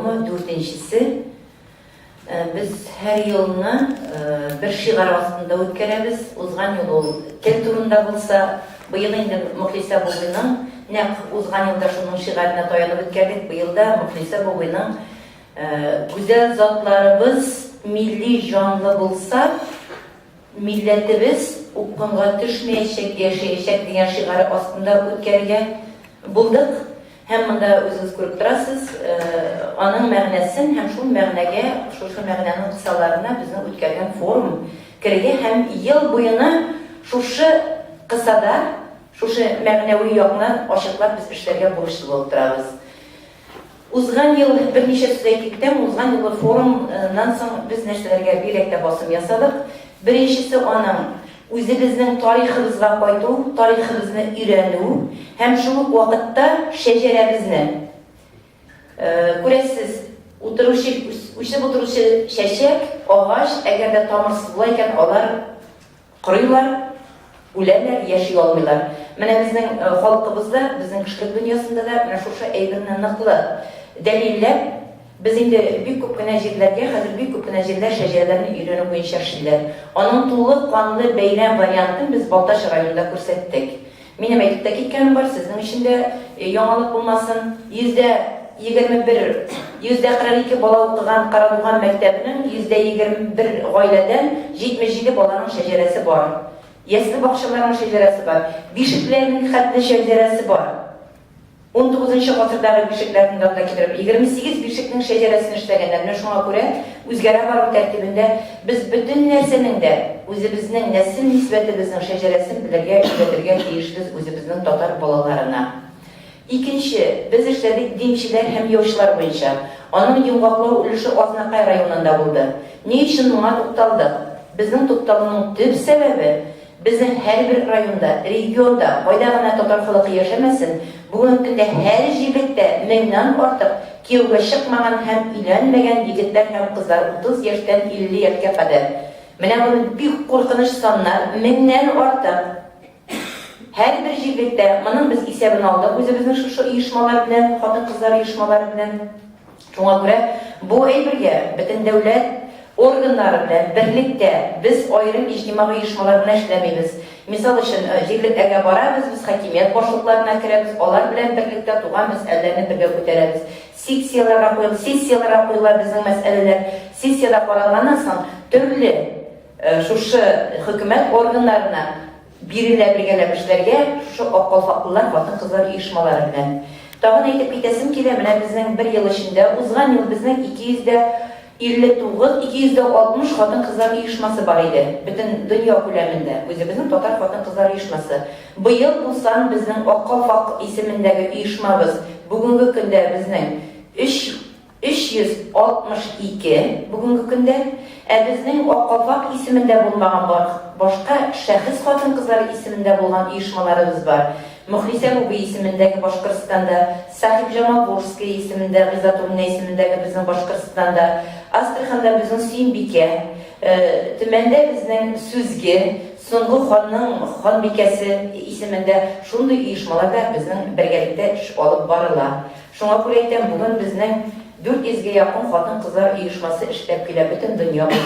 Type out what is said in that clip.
форумы, дүртенчесе. Без һәр елны бер шигарь астында үткәрәбез. Узган ел ул тел турында булса, быел инде Мөхлисә Бубыйның, нәкъ узган елда шуның шигаренә таянып үткәрдек, быел да Мөхлисә Бубыйның Гүзәл затларыбыз милли җанлы булса, Милләтебез упкынга төшмәячәк, яшәячәк дигән шигаре астында үткәрергә булдык. Һәм монда үзегез күреп торасыз, аның мәгънәсен һәм шул мәгънәгә, шушы мәгънәнең кысаларына безнең үткәргән форум керергә һәм ел буена шушы кысада, шушы мәгънәви якны ачыклап без эшләргә бурычлы булып торабыз. Узган ел, берничә сүз әйтеп китәм, узган елгы форумнан соң без нәрсәләргә бигрәк тә басым ясадык. Беренчесе аның, үзебезнең тарихыбызга кайту, тарихыбызны өйрәнү һәм шул ук вакытта шәҗәрәбезне. Күрәсез, утыручы, үсеп утыручы чәчәк, агач, әгәр дә тамырсыз була икән, алар Корыйлар, үләләр, яши алмыйлар. Менә безнең халкыбызда, безнең кешелек дөньясында да менә шушы әйберне ныклы дәлилләп, без инде бик күп кенә җирләргә, хәзер бик күп кенә җирләр шәҗәрәләрне өйрәнү буенча эшлиләр. Аның тулы канлы бәйрәм вариантын без Балтач районында күрсәттек. Минем әйтеп тә киткәнем бар, сезнең өчен дә яңалык булмасын. 21%, 42% бала укыган Карадуган мәктәбенең 21% гаиләдән 77 баланың шәҗәрәсе бар. Ясле бакчаларының шәҗәрәсе бар. Бишекләрнең хәтле шәҗәрәсе бар. Унтугызынчы гасырдагы бишекләрне дә анда китереп, 28 бишекнең шәҗәрәсен эшләгәннәр. Менә шуңа күрә үзгәрә бару тәртибендә без бөтен нәрсәнең дә үзебезнең нәсел нисбәтебезнең шәҗәрәсен белергә, өйрәтергә тиешбез үзебезнең татар балаларына. Икенче, без эшләдек димчеләр һәм яучылар буенча. Аның йомгаклау өлеше Азнакай районында булды. Ни өчен моңа тукталдык? Безнең тукталуның төп сәбәбе, Безнең һәрбер районда, регионда, кайда гына татар халкы яшәмәсен, бүгенге көндә һәр җирлектә меңнән артык кияүгә чыкмаган һәм өйләнмәгән егетләр һәм кызлар 30 яшьтән 50 яшькә кадәр. Менә моны бик куркыныч саннар, меңнән артык! Һәрбер җирлектә, моның без исәбен алдык үзебезнең шушы оешмалар белән, хатын-кызлар оешмалары белән. Шуңа күрә бу әйбергә бөтен дәүләт органнары белән берлектә без аерым иҗтимагый оешмалар белән эшләмибез. Мисал өчен, җирлекләргә барабыз, без хакимият башлыкларына керәбез, алар белән берлектә туган мәсьәләләрне бергә күтәрәбез. Секцияләргә куел, сессияләргә куела безнең мәсьәләләр. Сессиядә каралганнан соң, төрле шушы хөкүмәт органнарына Бирелә бергәләп эшләргә шушы Ак калфаклылар хатын-кызлар оешмалары белән. Тагын әйтеп китәсем килә, менә безнең бер ел эчендә, узган ел безнең 259, 260 хатын-кызлар оешмасы бар иде, бөтен дөнья күләмендә, үзебезнең татар хатын-кызлар оешмасы. Быел бу сан безнең Ак калфак исемендәге оешмабыз бүгенге көндә безнең өч 362 бүгенге көндә, ә безнең Ак калфак исемендә булмаган бар, башка шәхес хатын-кызлары исемендә булган оешмаларыбыз бар. Мөхлисә Буби исемендәге Башкортстанда, Сәхибҗамал Волжская исемендә, Гыйззәтуллина исемендәге безнең Башкортстанда, Астраханда безнең Сөембикә, Төмәндә безнең Сүзге, Соңгы ханның ханбикәсе исемендә шундый оешмаларда безнең бергәлектә эш алып барыла. Шуңа күрә әйтәм, бүген безнең 400 гә якын хатын-кызлар оешмасы эшләп килә бөтен дөнья буенча.